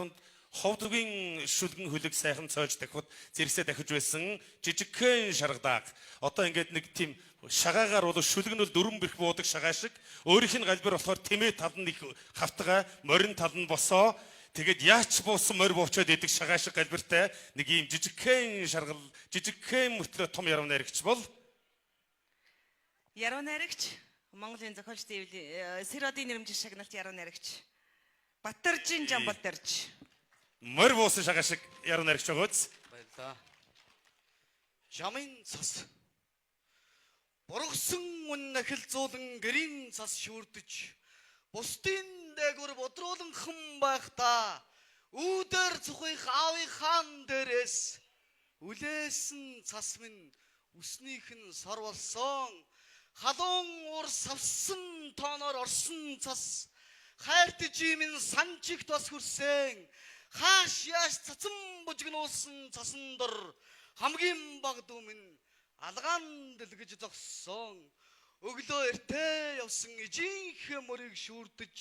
дунд ховдгийн шүлгэн хөлөг сайхан цоож дахиад зэрэгсээ дахиж байсан жижигхэн шаргадааг. Одоо ингээд нэг тийм шагаагаар бол шүлэг нь бол дөрвөн бэрх буудаг шагаа шиг, өөрийнх нь галбир болохоор тэмээ тал нь их хавтгай, морин тал нь босоо. Тэгээд яач буусан морь буучаад идэг шагаа шиг галбиртай нэг ийм жижигхэн шаргал, жижигхэн мөртлөө том яруу найрагч бол Яруу найрагч, Монголын зохиолчдын эвлийн Сэродын нэрмжийн шагналт яруу найрагч Батаржин Жамбатарж. Морь буусан шагаа шиг яруу найрагч байгаа биз? Баярлалаа. Жамын цас. Бургасан үн нахил зуулан гэрийн цас шүүрдэж, бусдын дээгүр бодрууланхан байхдаа үүдэр цухих аавын хаан дээрээс үлээсэн цас минь үснийх нь сор болсон, халуун уур савсан тооноор орсон цас хайрт жимэн санчигт бас хүрсэн, хааш яаш цацан бужигнуулсан цасан дор хамгийн баг дүү минь алгаан дэлгэж зогссон. Өглөө эртээ явсан ижийнхээ мөрийг шүүрдэж,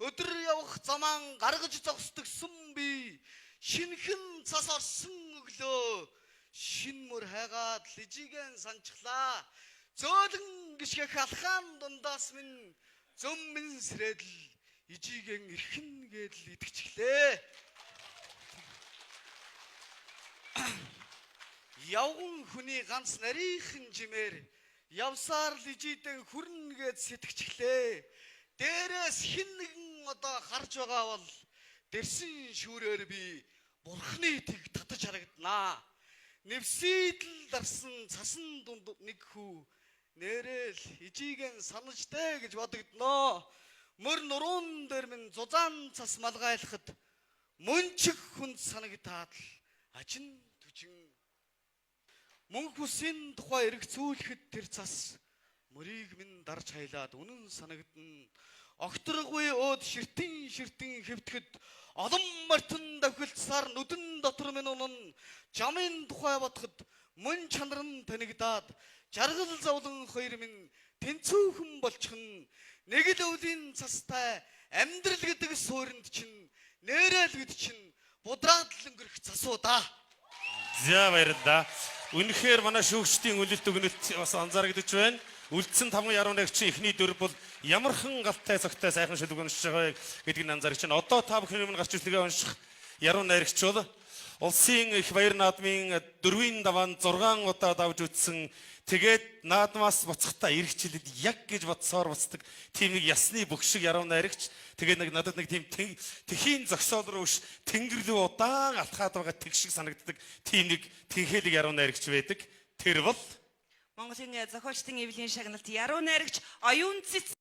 өдөр явах замаан гаргаж зогсдогсон би шинхэн цас орсон өглөө шин мөр хайгаад лижигэн санчглаа. Зөөлөн гიშгэх алхаан дундаас минь зөм минь сэрэдэл ижигэн эрхэн гэдэл итгэчихлээ. Явган хүний ганц нарийнхан жимээр явсаар л ижидэн хүрнэ гэд сэтгэчихлээ. Дээрээс хэн нэгэн одоо харж байгаа бол дэрсэн шүүрээр би бурхны тэг татаж харагданаа. Нэвсийдэл дарсан цасан дунд нэг хүү нэрэл ижигэн санажтэй гэж бодогдноо. Мөр нуруун дээр минь зузаан цас малгайлахад мөнчг хүнд санагдаад л ажин түжин. Мөнх бүсийн тухай эргцүүлэхэд тэр цас мөрийг минь дарж хайлаад үнэн санагдана. Огторгүй өөд ширтэн ширтэн хэвтгэд олон мартан давхилцсаар нүдэн дотор минь унан, жамын тухай бодоход мөн чанар нь танигдаад жаргал зовлон хоёр минь тэнцүүхэн болчихно. Нэг л өвлийн цастай амьдрал гэдэг суурьнд чинь нэрэл бид чинь будраад л өнгөрөх цасуу да. За, баярлалаа. Үнэхээр манай шүүгчдийн үлэлт өгнөлт бас анзаарагдаж байна. Үлдсэн таван яруу найрагчийн эхний дөрв бол ямархан галтай цогтой сайхан шүлэг уншиж байгаа гэдгийг нь анзаарч байна. Одоо та бүхний өмнө гарч ирлэгээ унших яруу найрагч бол улсын их баяр наадмын дөрвийн даваанд 6 удаа давж үтсэн. Тэгээд наадмаас буцахдаа ирэх жилд яг гэж бодсоор буцдаг тийм нэг ясны бүх шиг яруу найрагч. Тэгээд нэг надад нэг тийм тэхийн зогсоол руу ш тэнгэр рүү удаан алхаад байгаа тэг шиг санагддаг тийм нэг тэнхээлэг яруу найрагч байдаг. Тэр бол Монголын зохиолчдын эвлийн шагналт яруу найрагч Оюун Цэц.